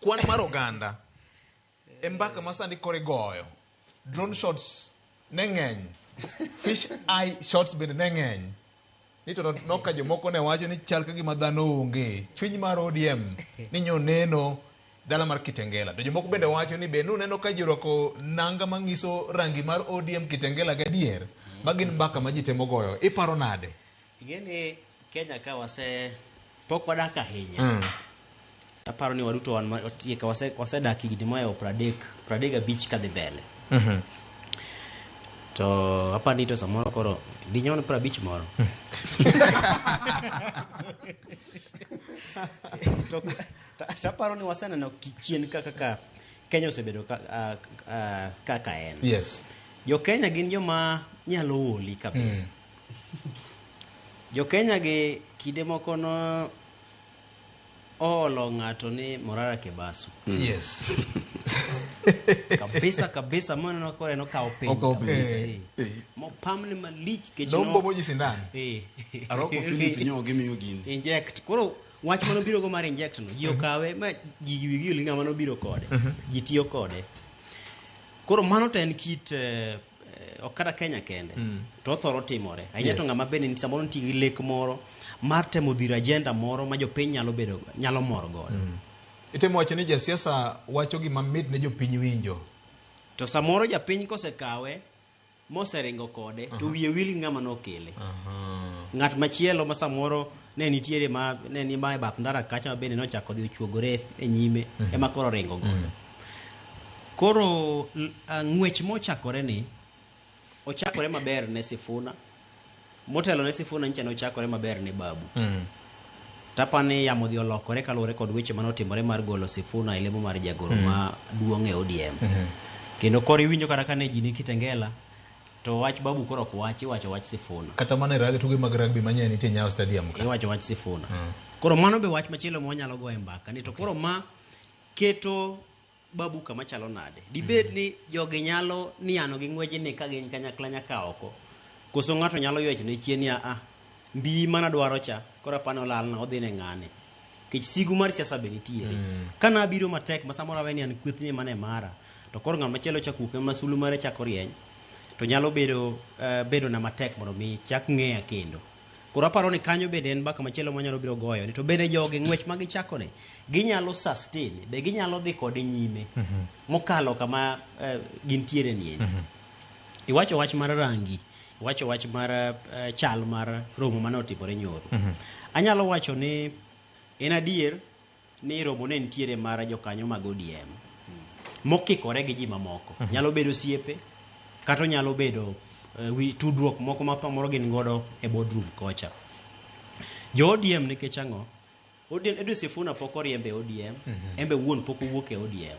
Kwan mar oganda e mbaka ma sani koro igoyo. Drone shots ne ng'eny. Fish eye shots bende ne ng'eny. Ni to noka jomoko ne wacho ni chal ka gima dhano onge. Chuny mar ODM ni nyo neno dala mar Kitengela. To jomoko bende wacho ni be nuneno ka ji orwako nanga manyiso rangi mar ODM Kitengela gadier? Magin mbaka ma ji temo goyo. Iparo nade? Ing'e ni Kenya ka wase pok wadak ahinya. Aparo ni waduto wan watieka wase wasedak higni mohewo 30 35 kadhi mbele. To aparo ni to samoro koro dinyon 50 moro. To to aparo ni waseneno chien ka kaka Kenya osebedo ka, kaka en. Yes. Jo Kenya gin joma nyalo oli kabisa. Jo Kenya gi kinde moko no oolo ng'ato ni Morara Kebaso. Yes. Kabisa kabisa maneno kore nokawo piny Okawo piny. kabisa. Eh, Eh. Mopamne malich kech Nombo moji sindan. Eh. Aroko Philip nyo gimiyo gini. Inject. Koro wach mano biro go mar inject no ji okawe ma ji wigi oli ng'ama nobiro kode. Ji tiyo kode. Koro mano to en kit ok kata Kenya kende to othoro timore ahinya to Yes. ng'ama bende samoro nitie gi lek moro mar temo dhiro agenda moro ma jopiny nyalo bedo nyalo mor godo. Itemo wacho ni jasiasa wacho gima mit ne jopiny winjo. To samoro japiny kosekawe moseringo kode to wiye wil gi ng'ama nokele. Ng'at machielo ma samoro ne nitiere ma ne ni ma e bath ndara kacha ma bende nochako dhi ochuogore e nyime ema koro oringo godo. Koro ng'wech mochakore ni ochakore maber ne Sifuna. Motelo ne Sifuna nyicha ne ochakore maber ne Babu. Tapani yamo dhi olokore kaluwore kod weche mane otimore mar golo Sifuna e lemo mar jagoro maduong' e ODM. Kendo koro iwinjo kata kane ji ni Kitengela to wach Babu koro ok wach, iwacho wach Sifuna. Kata mana e rugby, tuke mag rugby manyien nitie Nyayo Stadium ka. Iwacho wach Sifuna. Koro mano be wach machielo ma wanyalo goye mbaka ni to koro ma keto Babu kama chalo nade? Dibed ni jogi nyalo niano gi ng'wejni ka gin kanyakla nyaka oko? Koso ng'ato nyalo ywech ne chien ni a mbi mana dwaro cha koro apani olalna odhi ne ng'ane. Nikech sigu mar siasa be nitiere. Ka nabiro matek ma samoro awe ni an kwethni ema ne mara to koro ng'at machielo chak wuok ema sulu mare chako rieny to nyalo bedo bedo na matek mondo mi chak ng'eya kendo. Koro aparo ni kanyo bende en mbaka machielo mwanyalo biro goyo ni to bende jogi ng'wech ma gichako ni ginyalo sustain be ginyalo dhi kode nyime mokalo kama gintiere ni endi. Iwacho wach mar rangi, iwacho wach mar chal mar romo mane otimore nyoro. Anyalo wacho ni en adier ni romo ne nitiere mar jokanyo mag ODM mokikore gi ji mamoko. Nyalo bedo osiepe kata onyalo bedo wi tudruok moko ma samoro gin godo e boardroom kocha. Jo ODM nikech ang'o? ODM, Edwin Sifuna pok oriembe e ODM, en be wuon pok owuok e ODM.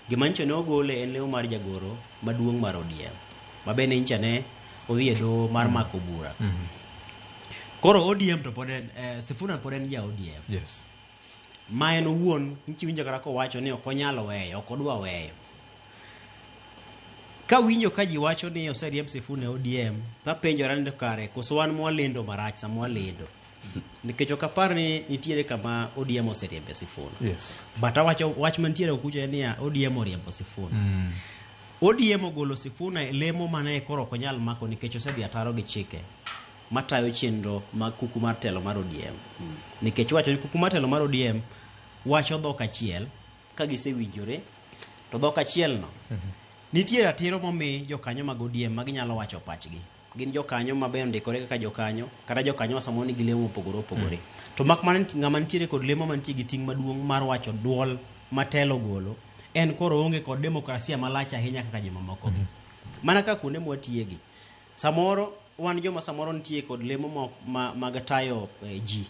Gima nyicha ne ogole en lemo mar jagoro maduong' mar ODM. Ma bende nyicha ne odhi e doho mar mako bura. Koro ODM to pod en, Sifuna pod en ja ODM. Yes. Ma en owuon nyicha iwinjo kata kowacho ni ok onyal weyo, ok odwa weyo. Kawinjo ka ji wacho ni oseriemb Sifuna e ODM, tapenjora ni to kare koso wan mwalendo marach sama walendo. Nikech ok apar ni nitiere kama ODM oseriembe Sifuna. Yes. But awacho wach mantiere kucho en niya ODM oriembo Sifuna. ODM ogolo Sifuna e lemo mane koro ok onyal mako nikech osedhi ataro gi chike matayo chenro mag kuku mar telo mar ODM. Nikech iwacho ni kuku mar telo mar ODM wacho dhok achiel ka gisewinjore to dhok achiel no nitie ratiro momi jokanyo mag ODM ma ginyalo wacho pachgi. Gin jokanyo ma be ondikore kaka jokanyo kata jokanyo ma samoro nigi lemo mopogore opogore. To mak mana ng'ama nitiere kod lemo mantie gi ting' maduong' mar wacho duol matelo golo en koro oonge kod demokrasia malach ahinya kaka jomamoko gi. Mana ka kuonde mwatiyegi. Samoro wan joma samoro nitie kod lemo mag tayo ji.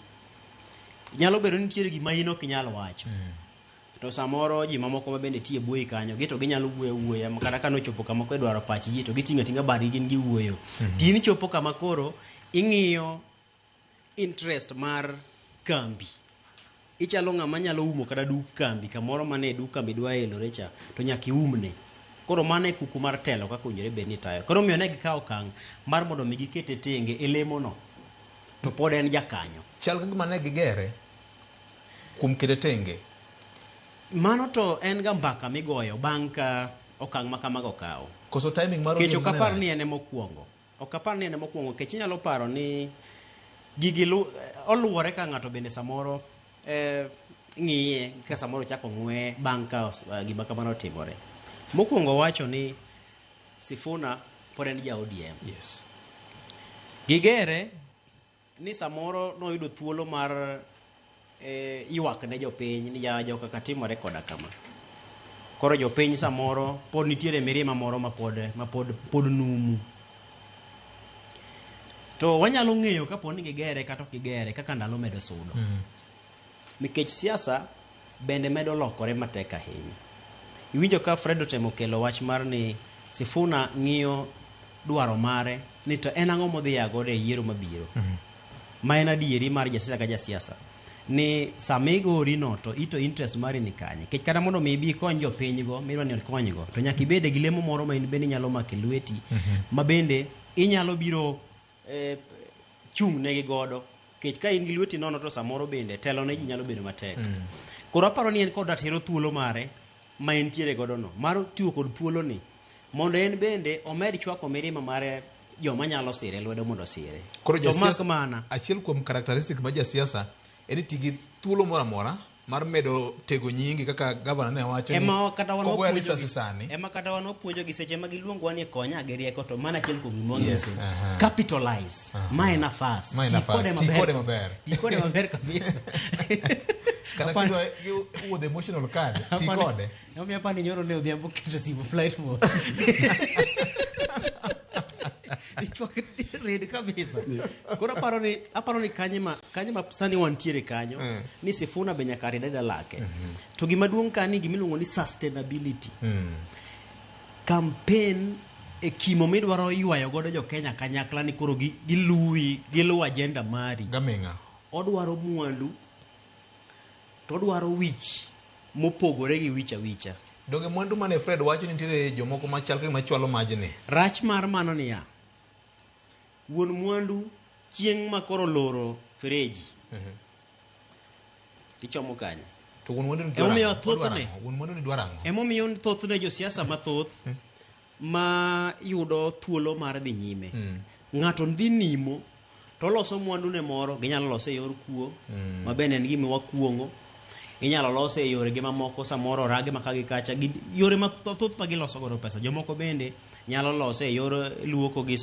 Nyalo bedo ni nitiere gima in ok inyal wacho. To samoro ji mamoko ma bende tiye buoyi kanyo, gi to ginyalo wuoyo wuoya, ma kata ka nochopo kama koro idwaro pach ji to giting'o ating'a badgi gin giwuoyo. To in ichopo kama koro ing'iyo interest mar kambi. Ichalo ng'ama nyalo umo kata duk kambi, kamoro mane duk kambi dwa elore cha, to nyaka iumne. Koro mano e kuku mar telo kaka owinjore bed ni itayo. Koro omiyo ne gikawo okang' mar mondo mi gikete tenge e lemono, to pod en jakanyo. Chal ka gima ne gigere kuom kete tenge. Mano to en ga mbaka migoyo bang' ka okang' ma kamago okaw. Koso timing mar Kech Otieno ok apar ne ni rach. en ema okuongo. Ok apar ni en ema okuongo kech inyalo paro ni gigi lu, oluwore ka ng'ato bende samoro ng'iye ka samoro chako ng'we bang' ka gima kamano otimore. Mokwongo wacho ni Sifuna pod en ja ODM. Yes. Gigere ni samoro noyudo thuolo mar ywak ne jopiny ni ja joka timore koda kama. Koro jopiny samoro pod nitiere mirima moro ma pod numu. To wanyalo ng'eyo kapo ni gigere kata ok gigere kaka ndalo medo sudo. Nikech siasa bende medo lokore matek ahinya. Iwinjo ka Fred otemo kelo wach mar ni Sifuna ng'iyo dwaro mare ni to en ang'o modhi ya godo e yiero mabiro. Ma en adieri mar jasiasa ka jasiasa. Ni sama igori no to ito interest mari ni kanye. Nikech kata mondo mi ibi ikony jopiny go midwa ni okony go to nyaka ibede gi lemo moro ma in bende inyalo mako e lweti ma bende inyalo biro chung' negi godo. Nikech ka in gi lweti nono to samoro bende telo ne ji nyalo bedo matek. Koro aparo ni en kod ratiro thuolo mare ma entiere godo no mar tiyo kod thuolo ni mondo en bende omed chwako mirima mare joma nyalo sire lwedo mondo osire. Koro To mak jasiasa mana achiel kuom characteristic ma jasiasa en ni ti gi thuolo moro amora mar medo tego nyingi kaka gavana ne wacho ni ema kata wan kogoya wapuonjogi- risasi sani ema kata wan wapuonjogi seche ma giluongowa ni konya gi rieko to mana achiel kuom gima Yes, wanyiso aha. capitalize mae nafas Mae Ti nafas, kode ti maber. kode maber. Ti kode maber kabisa kata Apani- kidwa wuodh emotional card ti kode Emomiyo apani nyoro ne odhiambo keto simu flight mode. Ichwak red kabisa. Koro aparo ni kanye ma sani wantiere kanyo ni Sifuna be nyaka rid arida lake. To gima duong' ka ni gimiluongo ni sustainability. Campaign e kimo midwaro ywayo godo jo Kenya kanyakla ni koro giluwi giluw agenda mari. Gaming'a. Odwaro mwandu to odwaro wich mopogore gi wich awicha. Donge mwandu mane Fred wacho ni nitiere jomoko machal kaka machwalo majni. Rach mar mano niya, wuon mwandu chieng' ma koro loro fereji tichomo kanye? To wuon mwandu ni dwaro Emomiyo ang'o? Odwaro thothne ang'o? Wuon mwandu ni dwaro ang'o? Emomiyo thothne josiasa mathoth ma yudo thuolo mar dhi nyime ng'ato dhi nimo to oloso mwandu ne moro ginyalo lose e yor kuo ma bende en gima wakuong'o inyalo lose e yore gi mamoko samoro orage ma ka gi kacha gi yore mathoth ma giloso godo pesa jomoko bende nyalo lose e yor luoko gi sabun.